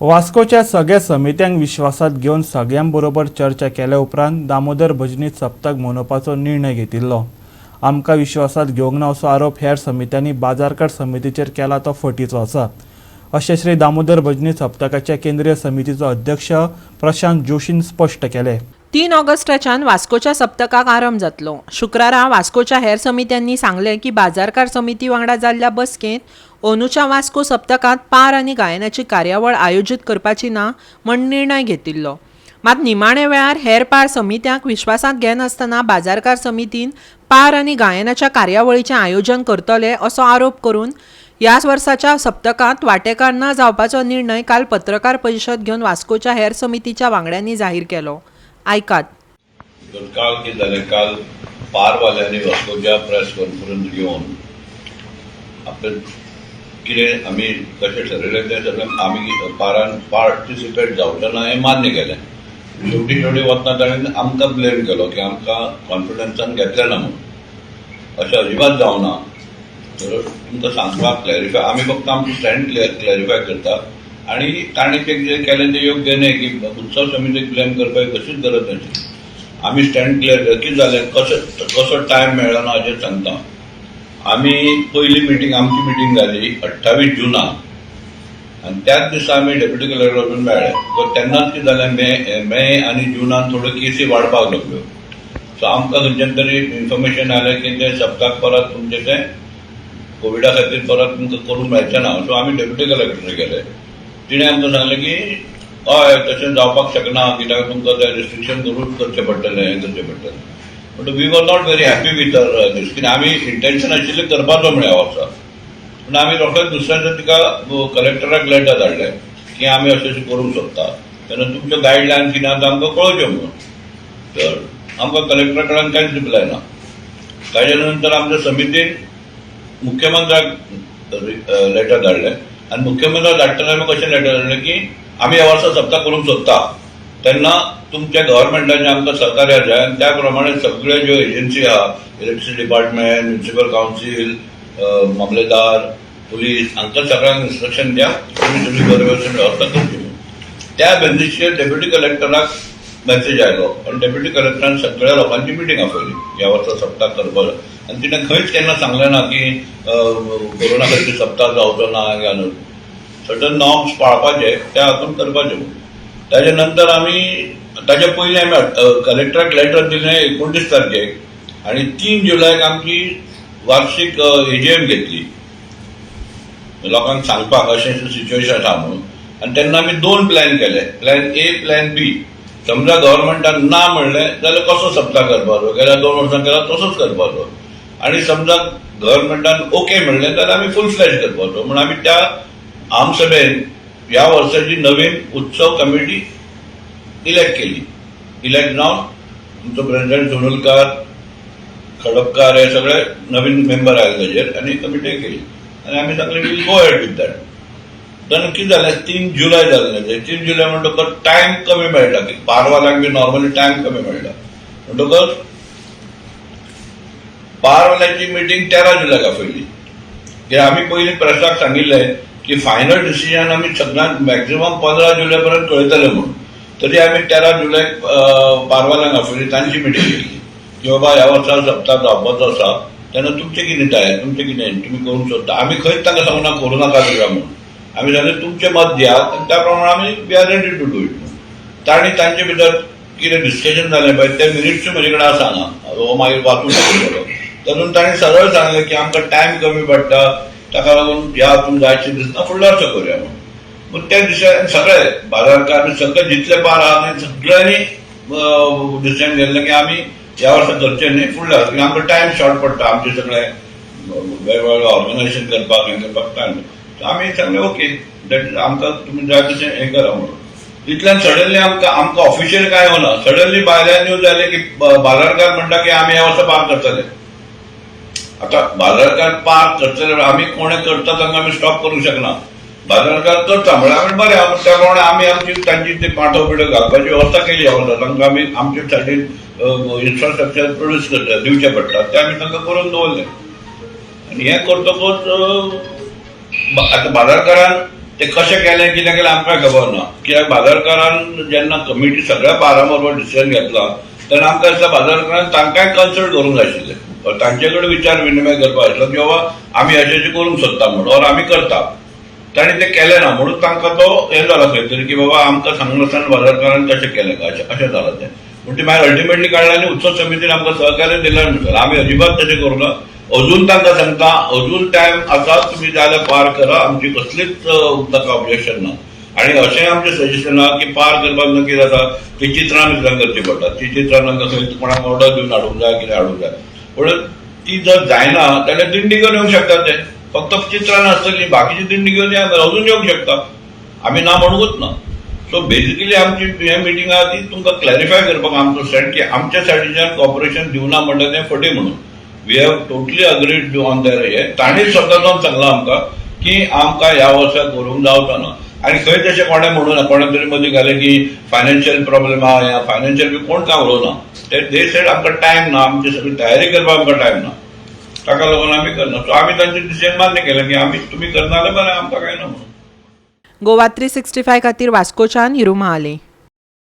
वास्कोच्या सगळ्या समित्यांक विश्वासात घेवन सगळ्यां बरोबर चर्चा केल्या उपरांत दामोदर भजनी सप्तक मनोवपाचो निर्णय घेतिल्लो. आमकां विश्वासात घेवंक ना असो आरोप हेर समित्यांनी बाजारकार समितीचेर केला तो फटीचो आसा, अशें श्री दामोदर भजनी सप्तकाच्या केंद्रीय समितीचो अध्यक्ष प्रशांत जोशीन स्पश्ट केलें. 3 ऑगस्टाच्यान वास्कोच्या सप्तकाक आरंभ जातलो. शुक्रारा वास्कोच्या हेर समित्यांनी सांगलें की बाजारकार समिती वांगडा जाल्ल्या बसकेंत अंदूच्या वास्को सप्तकांत पार आनी गायनाची कार्यावळ आयोजीत करपाची ना म्हण निर्णय घेतिल्लो. मात निमाणे वेळार हेर पार समित्यांक विश्वासांत घेनासतना बाजारकार समितीन पार आनी गायनाच्या कार्यावळीचें आयोजन करतले असो आरोप करून ह्याच वर्साच्या सप्तकांत वांटेकार न जावपाचो निर्णय काल पत्रकार परिशद घेवन वास्कोच्या हेर समितीच्या वांगड्यांनी जाहीर केलो. आयकात. तर काल कितें जालें, काल पारवाल्यांनी वास्कोच्या प्रेस कॉन्फरन्स घेवन आपलें कितें आमी कशें ठरयलें तें सगळें, आमी पारान पार्टिसिपेट जावचें ना हें मान्य केलें. शेवटी शेवटी वतना ताणें आमकां ब्लेम केलो की आमकां कॉन्फिडन्सान घेतलें ना म्हणून. अशें अजिबात जावना. तर तुमकां सांगपाक क्लॅरिफाय, आमी फक्त आमचें स्टँड क्लॅरिफाय करता आनी ताणें तें कितें केलें तें योग्य न्हय की उत्सव समितीक ब्लेम करपाची कशीच गरज नाशिल्ली. आमी स्टँड क्लियर कितें जालें, कसो कसो टायम मेळ्ळो ना हाचेर सांगता. आमी पयली मिटींग, आमची मिटींग जाली 28 जुनाक आनी त्याच दिसा आमी डेप्युटी कलेक्टर वचून मेळ्ळे. तर तेन्नाच कितें जालें, मे मे आनी जुनान थोड्यो केसी वाडपाक लागल्यो. सो आमकां खंयच्यान तरी इन्फॉर्मेशन आयलें की ते सप्तक परत तुमचें तें कोविडा खातीर परत तुमकां करूंक मेळचें ना. सो आमी डेप्युटी कलेक्टर गेले. तिणें आमकां सांगलें की हय, तशें जावपाक शकना, कित्याक तुमकां तें रिस्ट्रिक्शन करूच करचें पडटलें, हें करचें पडटलें. But we were not very happy with her this, कित्याक आमी इंटेन्शन आशिल्लें करपाचो म्हळ्यार ह्या वर्सा. पूण आमी रोखडेच दुसऱ्या दिसा तिका कलेक्टराक लेटर धाडलें की आमी अशें अशें करूंक सोदता, तेन्ना तुमच्यो गायडलायन कितें आहा आमकां कळोवच्यो म्हणून. तर आमकां कलेक्टरा कडल्यान कांयच रिप्लाय ना. ताच्या नंतर आमच्या समितीन मुख्यमंत्र्याक लेटर धाडलें आनी मुख्यमंत्र्याक धाडटना आमी कशें लेटर धाडलें की आमी ह्या वर्सा सप्तक करूंक सोदता, तेन्ना तुमच्या गव्हर्मेंटाचें आमकां सहकार्य जाय आनी त्या प्रमाणे सगळे ज्यो एजन्सी आहा, इलेक्ट्रिसिटी डिपार्टमेंट, म्युनिसिपल कावन्सील, मामलेदार, पुलीस, हांकां सगळ्यांक इन्स्ट्रक्शन द्या, तुमी तुमी बरे भशेन वेवस्था करची म्हणून. त्या बेजिसचेर डेप्युटी कलेक्टराक मेसेज आयलो आनी डेप्युटी कलेक्टरान सगळ्या लोकांची मिटींग आपयली ह्या वर्सा सप्तक करपाक. आनी तिणें खंयच केन्ना सांगलें ना की कोरोना खातीर सप्तक जावचो ना या सर्टन नॉर्म्स पाळपाचे, त्या हातून करपाचे म्हणून. ताच्या नंतर आमी, ताच्या पयलीं आमी कलेक्टराक लेटर दिलें 29 तारखेक आनी 3 जुलयाक आमची वार्षीक एजीएम घेतली लोकांक सांगपाक अशें अशें सिच्युएशन आसा म्हणून. आनी तेन्ना आमी दोन प्लॅन केले, प्लॅन ए, प्लॅन बी. समजा गव्हर्मेंटान ना म्हणलें जाल्यार कसो सप्तक करपाचो, गेल्या 2 वर्सां केला तसोच करपाचो, आनी समजा गव्हर्मेंटान ओके म्हणलें जाल्यार आमी फूल फ्लॅज करपाचो म्हूण आमी त्या आमसभेन ह्या वर्साची नवीन उत्सव कमिटी इलेक्ट केली. इलेक्ट जावन आमचो प्रेसिडेंट सोनुलकार, खडपकार हे सगळे नवीन मेंबर आयले ताजेर आनी कमिटी केली आनी आमी सांगलें, we'll go ahead with that. तेन्ना कितें जालें, 3 जुलय जालें. 3 जुलय म्हणटकच टायम कमी मेळटा की पारवाल्यांक बी नॉर्मली टायम कमी मेळटा. म्हणटकच पारवाल्यांची मिटींग 13 जुलयाक आपयली. कित्याक आमी पयलीं प्रेसाक सांगिल्लें की फायनल डिसिजन आमी सगळ्यांत मॅक्झिमम 15 जुलय पर्यंत कळयतले म्हणून. तरी आमी 13 जुलयाक पारवाल्यांक आपयली, तांची मिटींग घेतली की बाबा, ह्या वर्सा सप्तक जावपाचो आसा, तेन्ना तुमचें कितें तयार, तुमचें कितें, तुमी करूंक सोदता. आमी खंयच तांकां सांगूना करूं नाका तुका म्हणून. आमी सांगलें, तुमचें मत दियात आनी त्या प्रमाणे आमी we are ready to do it. तांणी तांचे भितर कितें डिस्कशन जालें पळय, ते मिनिट्सूय म्हजे कडेन आसा हांगा, हो मागीर वाचून दाखयतलो. तातूंत तांणी सरळ सांगलें की आमकां टायम कमी पडटा, ताका लागून ह्या हातून जायशें दिसना, फुडल्या वर्सा करुया म्हणून. पूण त्या दिसा सगळे बाजारकार, सगळे जितले पार आहा, सगळ्यांनी डिसिजन घेतलें की आमी ह्या वर्सा करचे न्ही, फुडल्या वर्सा, कित्याक आमकां टायम शॉर्ट पडटा, आमचे सगळे वेगवेगळे ऑर्गनायझेशन करपाक, हें करपाक टायम. आमी सांगलें, ओके, that आमकां तुमी जाय तशें हें करा म्हणून. इतल्यान सडनली आमकां ऑफिशियल काय येवना, सडनली भायल्यान न्यूज आयले की बाजारकार म्हणटा की आमी ह्या वर्सा पार करतले. आता बाजारकार पार करतले, आमी कोणे करता तांकां आमी स्टॉप करूंक शकना. बाजारकार करता म्हळ्यार आमी बरें आहा. त्या प्रमाणे आमी आमची तांची ती पाटो बिटो घालपाची वेवस्था केली ह्या वर्सा. तांकां आमी आमचे सायडीन इन्फ्रास्ट्रक्चर प्रोड्यूस करता दिवचें पडटा, तें आमी तांकां करून दवरलें. आनी हें करतकच आतां बाजारकारान ते कशें केलें कितें केलें आमकां खबर ना. कित्याक बाजारकारान जेन्ना कमिटी सगळ्या पारां बरोबर डिसिजन घेतला तेन्ना आमकां दिसता बाजारकारान तांकांय कन्सल्ट करूंक जाय आशिल्लें, तांचे कडेन विचार विनिमय करपाक आशिल्लो की बाबा आमी अशें अशें करूंक सोदता म्हणून ऑर आमी करता. तांणी तें केलें ना म्हणून तांकां तो हें जाला खंय तरी की बाबा आमकां सांगनासतना बाजारकारान कशें केलें काय अशें अशें जालां तें. पूण ती मागीर अल्टिमेटली काडलें आनी उत्सव समितीन आमकां सहकार्य दिलें न्हू. आमी अजिबात तशें करूं ना. अजून तांकां सांगता, अजून टायम आसा, तुमी जाल्यार पार करा, आमची कसलीच ताका ऑब्जेक्शन ना. आनी अशें आमचें सजेशन आहा की पार करपाक न्हू कितें जाता, ती चित्रां बित्रां करची पडटा, ती चित्रां तांकां खंय कोणाक ऑर्डर दिवन हाडूंक जाय, कितें हाडूंक जाय. पूण ती जर जायना जाल्यार दिंडी घेवन येवंक शकता ते, फक्त चित्रां नासतली, बाकीची दिंडी घेवन या, अजून येवंक शकता, आमी ना म्हणूंकच ना. सो बेजिकली आमची हे मिटींग आहा ती तुमकां क्लॅरिफाय करपाक आमचो स्टँड की आमच्या सायडीच्यान कॉपरेशन दिवना म्हणटा तें फटी म्हणून. We have totally agreed on their हे. तांणी स्वता जावन सांगलां आमकां की आमकां ह्या वर्सा करूंक जावचो ना. आनी खंय तशें कोणें म्हणूं ना, कोणें तरी मदीं घालें की फायनान्शियल प्रॉब्लेम आहा, ह्या फायनान्शियल बी कोण कांय उलोवना. ते they said आमकां टायम ना, आमची सगळी तयारी करपाक आमकां टायम ना, ताका लागून आमी करना. सो आमी तांचें डिसिजन मान्य केलें की आमी तुमी करना जाल्यार बरें, आमकां कांय ना म्हणून. गोवा 365 खातीर वास्कोच्यान हिरू महाले.